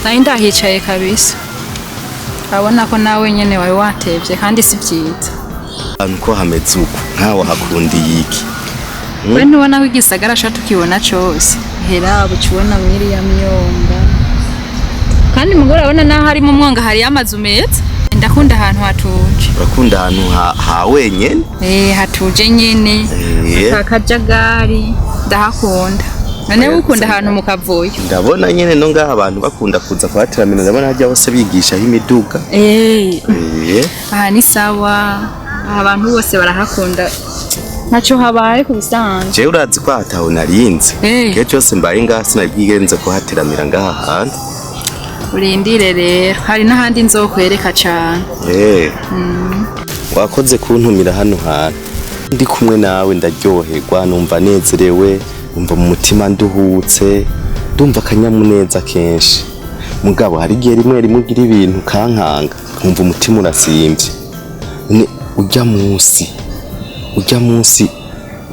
Nari ndahicaye kabisa. Urabona ko nawe nyene wari watevye kandi si vyiza. Ahantu ko hameze uku, nkawe hakundiye iki? We ntubona ko igisagara sha tukibona cose? Hera ucubona mwiriya myonga. Kandi mugore, urabona naho harimo umwonga hariyo amazu meza. Ndakunda ahantu hatuje. Urakunda ahantu ha wenyene? Eh, hatuje nyene. Eh. Akajagari ndahakunda. None ukunda ahantu mu kavuyo? Ndabona nyene no ngaha abantu bakunda kuza kuhateramira, ndabona harya hose bigishaho imiduga. Eh. Eh. Aha ni sawa. Aha abantu bose barahakunda. Ntaco habaye ku bisanzwe. Jewe urazi ko hataho narinze. Eh. Igihe cyose mbaye ngaha sinabwigenze kuhateramira ngaha hantu. Urindire rero, hari n'ahandi nzokwereka cane. Eh. Wakoze kuntumira hano hantu. Ndi kumwe nawe ndaryoherwa, numva nezerewe, numva mu mutima nduhutse, ndumva akanyamuneza kenshi. Mugabo hari igihe rimwe rimwe ugira ibintu kankanga, nkumva umutima urasimvye. None urya munsi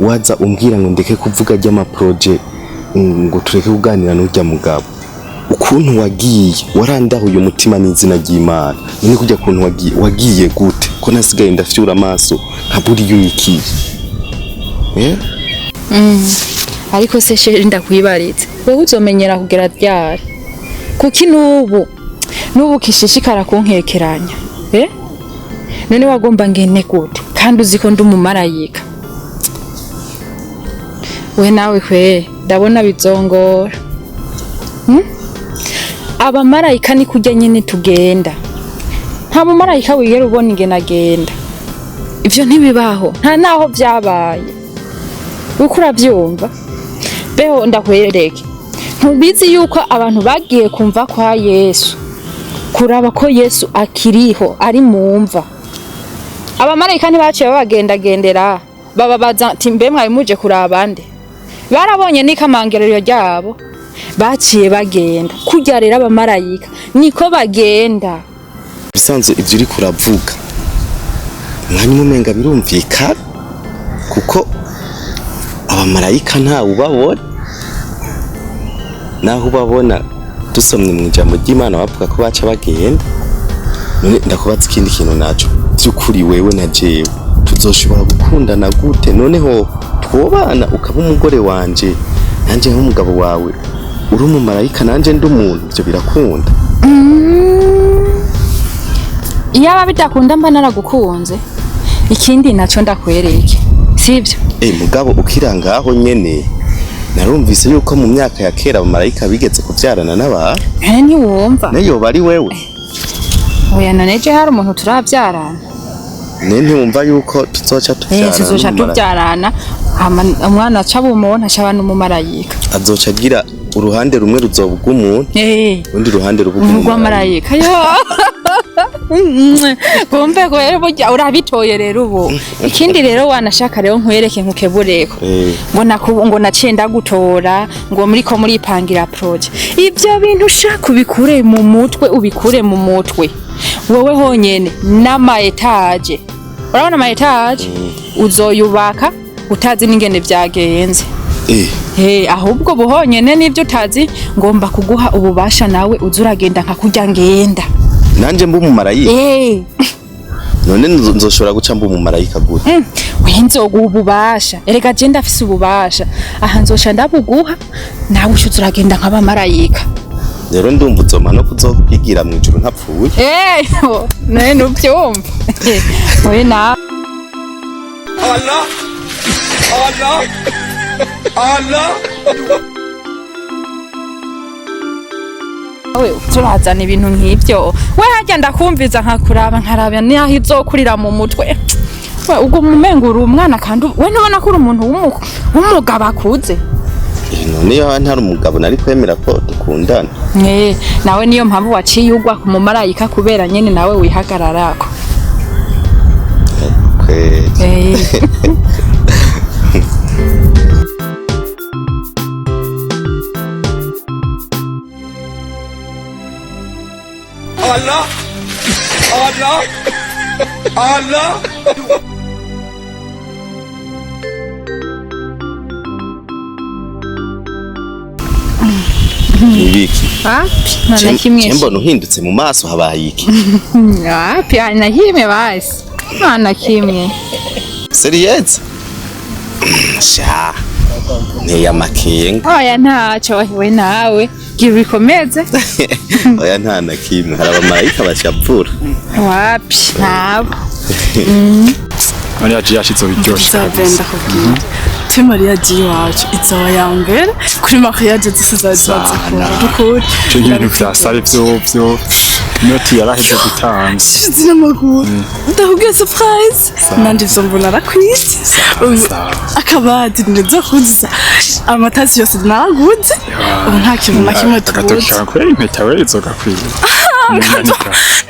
waza umbwira ngo ndeke kuvuga ry'amaproje, ngo tureke kuganira n'urya mugabo. Ukuntu wagiye warandahuye umutima n'izina ry'Imana. None kujya kuntu wagiye gute ko nasigaye ndafyura amaso nkabura iyo unyikiye, eh? Ariko se chéri, ndakwibaritse, wowe uzomenyera kugera ryari? Kuki n'ubu kishishikara kunkekeranya, eh? None wagomba ngene gute kandi uzi ko ndi umumarayika? We nawe kwe ndabona bizongora, Abamarayika ni kurya nyene tugenda. Nta mumarayika wigera ubona ingene agenda. Ivyo ntibibaho, nta naho vyabaye. Uko uravyumva beho, ndakwereke, ntubizi yuko abantu bagiye kumva kwa Yesu kuraba ko Yesu akiriho ari mu mva? Abamarayika ntibaciye babagendagendera bababaza ati: "Mbe mwari muje kuraba nde?" Barabonye n'ikamangerero ryabo, baciye bagenda. Kurya rero abamarayika niko bagenda. Bisanzwe ivyo uriko uravuga umwanya umwe umenga birumvikana, kuko abamarayika ntawe ubabona. Naho ubabona, dusomye mu ijambo ry'Imana bavuga ko baca bagenda. None ndakubaza ikindi kintu naco: vy'ukuri wewe na jewe tuzoshobora gukundana gute? Noneho twobana ukaba umugore wanje, nanje nk'umugabo wawe, uri umumarayika nanje ndi umuntu, ivyo birakunda? Iyaba bidakunda mba naragukunze? Ikindi naco ndakwereke, sivyo? Eh, mugabo ukira ngaho nyene, narumvise yuko mu myaka ya kera abamarayika bigeze kuvyarana n'abantu. Eh, ntiwumva? Ne yoba ari wewe? Oya, none je hari umuntu turavyarana? Ne ntiwumva yuko tuzoca Eh, tuvyarana tuzoca n'umumarayika? Tuvyarana, hama umwana aca aba umuntu, aca aba n'umumarayika. Azoca agira uruhande rumwe ruzoba urw'umuntu, urundi ruhande ruba urw'umumarayika. Urw'amarayika yo. Kumve ko rero burya urabitoye rero ubu. Ikindi rero wanashaka rero nkwereke nkukebureko. Ngo naciye ndagutora ngo muriko muripangira projet. Ivyo bintu ushaka ubikure mu mutwe, ubikure mu mutwe. Wowe honyene n'ama étage. Urabona ama étage? Uzoyubaka utazi n'ingene vyagenze. Hey, ahubwo buhonyene n'ivyo utazi, ngomba kuguha ububasha nawe uza uragenda nka kurya ngenda. Nanje mba umumarayika? Eh. None nzoshobora guca mba umumarayika gute? We nzoguha ububasha. Erega je ndafise ububasha. Aha nzoca ndabuguha, nawe uca uza uragenda nk'abamarayika. Rero ndumva uzoma no kuzokwigira mu ijuru ntapfuye. Eh, none nuvyumva? Oye nawe. Allah! Allah! Allah! We turazana ibintu nk'ivyo. We harya ndakumviza nkakuraba, nkaraba naho izokurira mu mutwe. We uguma umenga uri umwana, kandi we ntubona ko uri umuntu w'umugabo akuze? Eh, none iyo ntari umugabo nari kwemera ko dukundana? Eh, nawe niyo mpamvu waciye ugwa ku mumarayika, kubera nyene nawe wihagararako. Kweli. Eh. Allah! Allah! Allah! Nibiki? Wapi, nta na kimwe. Je mbona uhindutse mu maso, habaye iki? Wapi, nta na kimwe basi, nta na kimwe. Sérieux? Sha, nteye amakenga. Oya, ntacyo we, nawe gira ubikomeze. Oya, nta na kimwe, hari abamarayika bacapfura. Wapi, ntabo. Mariage yacu izoba iryoshe Bizagenda kabisa. Kubwira twe mariage iwacu izaba ya mbere kuri mariage zose zaba zikora dukuri. Ico nk'ibintu vya salle vyovyo, inoti yaraheze gutanga. Shizi n'amaguru, ndakubwiye surprise nanje ivyo mbona arakwiye. Sawa. Akabati ndizokuza, amatasi yose naraguze, ubu nta kintu na kimwe Agatoki tubuze. kawe kubera impeta we izogakwiye.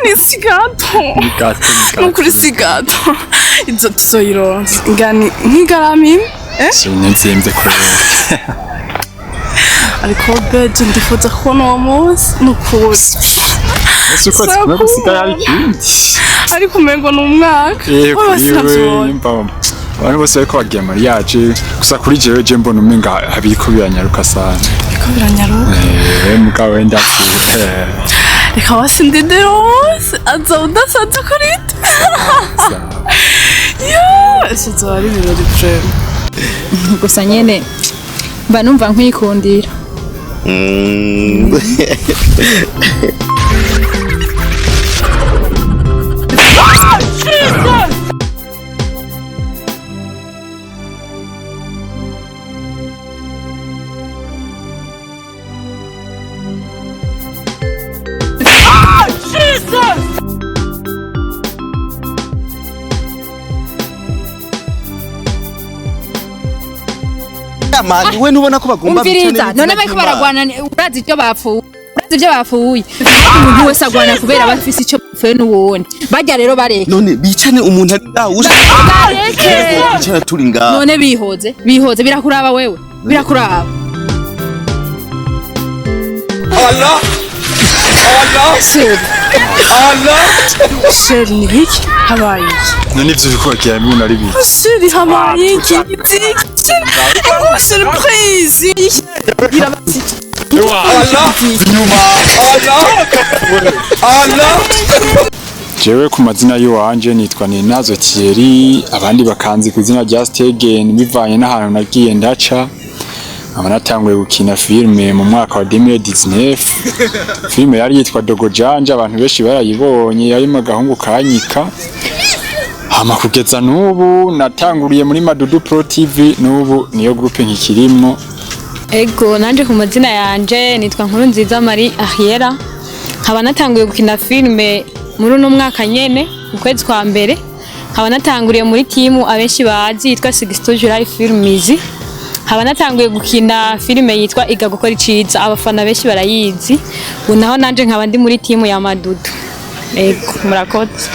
Ni si gâteau. Ni Nukuri si gâteau, izo tuzoyironsa ngani nk'igarama imwe, eh? Nzimvye kubera. Ariko beje ndifuza kubona uwo munsi nukuri. Ese ukwezi kumwe gusigaye ari ikindi. Ariko umengo ni umwaka. Eh, Wowe kuri we sinavyibonye. mba abantu bose bariko bagiye mariage, gusa kuri jewe je mbona umenga habiriko biranyaruka sana. Biriko biranyaruka. Eh, mugabo wenda eh. Reka wasindindira uwo munsi aza udasanzwe kuri twe. Yo, ese azoba ari ibirori vraiment. Gusa nyene mba numva nkwikundira. Mani, we ntubona ko bagomba Umviriza, none bariko baragwana, urazi ibyo bapfuye? Urazi ibyo bapfuye? Umuntu wese agwana kubera aba afise icyo bapfuye n'uwundi. Barya rero bareke. None bicane, umuntu ari ngaho Bareke. bicara turi ngaho. None bihoze, bihoze, birakuraba wewe, birakuraba. Allah! Allah! Allah! Chéri, ni iki? Habaye iki? None ivyo uriko uragira mbona ari biki? Chéri, habaye iki? Iki chéri, surprise. Allah! Allah! Allah! Jewe ku mazina y'iwanje nitwa Ninazo Thierry, abandi bakanzi ku izina rya Stegen bivanye n'ahantu nagiye ndaca. Nkaba natanguye gukina filime mu mwaka wa 2019. Filime yari yitwa Dogo Janja, abantu benshi barayibonye, yarimo agahungu kanyika. Hama kugeza n'ubu natanguriye muri Madudu Pro TV, n'ubu niyo groupe nkikirimwo. Ego, nanje ku mazina yanje nitwa Nkuru Nziza Marie Ahiera, nkaba natanguye gukina filime muri uno mwaka nyene mu kwezi kwa mbere, nkaba natanguriye muri timu abenshi bazi yitwa Sixto July Films, nkaba natanguye gukina filime yitwa Iga Gukora Iciza, abafana benshi barayizi. Ubu naho nanje nkaba ndi muri timu ya Madudu. Ego, murakoze.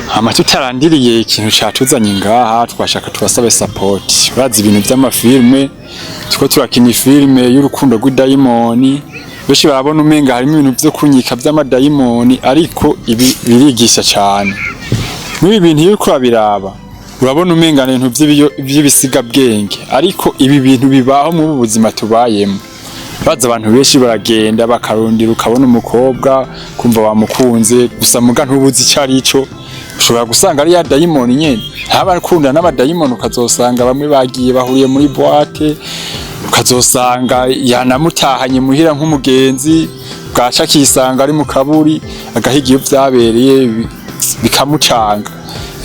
Hama tutarandiriye ikintu catuzanye ngaha, twashaka tubasabe support. Urazi ibintu vy'amafilme, tuko turakina ifilme y'urukundo rw'idayimoni, benshi barabona umenga harimo ibintu vyo kunyika vy'amadayimoni, ariko ibi birigisha cane. N'ibi bintu iyo uriko urabiraba urabona umenga ni ibintu vy'ibisigabwenge, ariko ibi bintu bibaho mu buzima tubayemo. Baza abantu benshi baragenda bakarondera, ukabona umukobwa kumva wamukunze gusa, muga ntubuzi icyo ari cyo. Ushobora gusanga ari ya dayimoni nyene haba akunda n'abadayimoni, ukazosanga bamwe bagiye bahuriye muri boîte, ukazosanga yanamutahanye muhira nk'umugenzi, bwaca akisanga ari mu kaburi agahiga iyo vyabereye bikamucanga.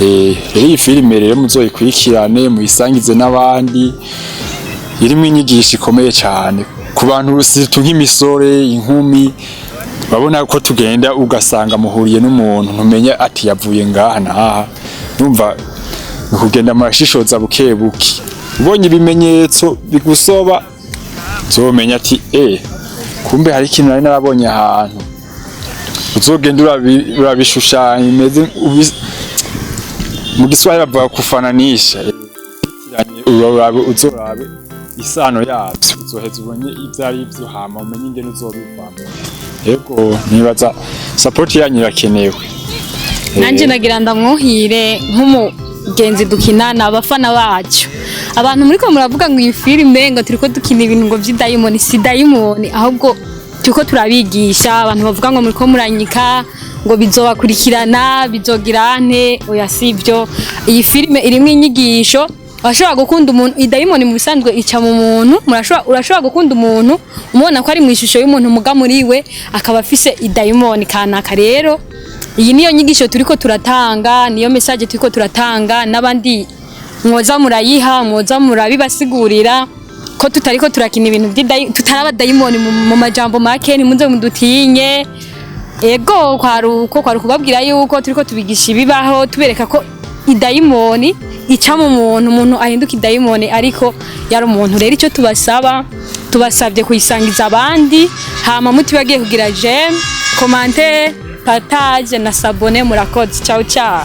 Rero iyi filime rero muzoyikurikirane, muyisangize n'abandi, irimo inyigisho ikomeye cyane ku bantu surtout nk'imisore, inkumi. Babona ko tugenda ugasanga muhuriye n'umuntu ntumenye ati yavuye ngaha naha. Numva ni ukugenda murashishoza buke buke, ubonye ibimenyetso bigusoba uzomenya ati eh, kumbe hari ikintu nari narabonye ahantu. Uzogenda urabishushanya imeze mu Giswahili bavuga kufananisha, urabe uzorabe isano yabyo, uzoheza ubonye ibyo ari byo, hama umenye ingene uzobivamo. Yego, nibaza support yanyu irakenewe. Nanjye nagira ndamwuhire nk'umugenzi dukinana, abafana bacu. Abantu muriko muravuga ngo iyi filime ngo turiko dukina ibintu ngo vy'idayimoni, si dayimoni, ahubwo turiko turabigisha. Abantu bavuga ngo muriko muranyika, ngo bizobakurikirana, bizogira nte? Oya, sivyo. Iyi filime irimwo inyigisho. Urashobora gukunda umuntu, idayimoni mu bisanzwe ica mu muntu. Urashobora gukunda umuntu umubona ko ari mu ishusho y'umuntu, muga muri we akaba afise idayimoni kanaka. Rero iyi niyo nyigisho turiko turatanga, niyo message turiko turatanga. N'abandi mwoza murayiha, mwoza murabibasigurira ko tutariko turakina ibintu by'idayi, tutari abadayimoni. Mu majambo make, ntimuze mudutinye. Ego, kwari uko, kwari kubabwira yuko turiko tubigisha ibibaho, tubereka ko idayimoni ica mu muntu, umuntu ahinduka idayimoni ariko yari umuntu. Rero icyo tubasaba, tubasabye kuyisangiza abandi, hama mutibagiye kugira j'aime, commentaire, partage na s'abonner. Murakoze, ciao ciao.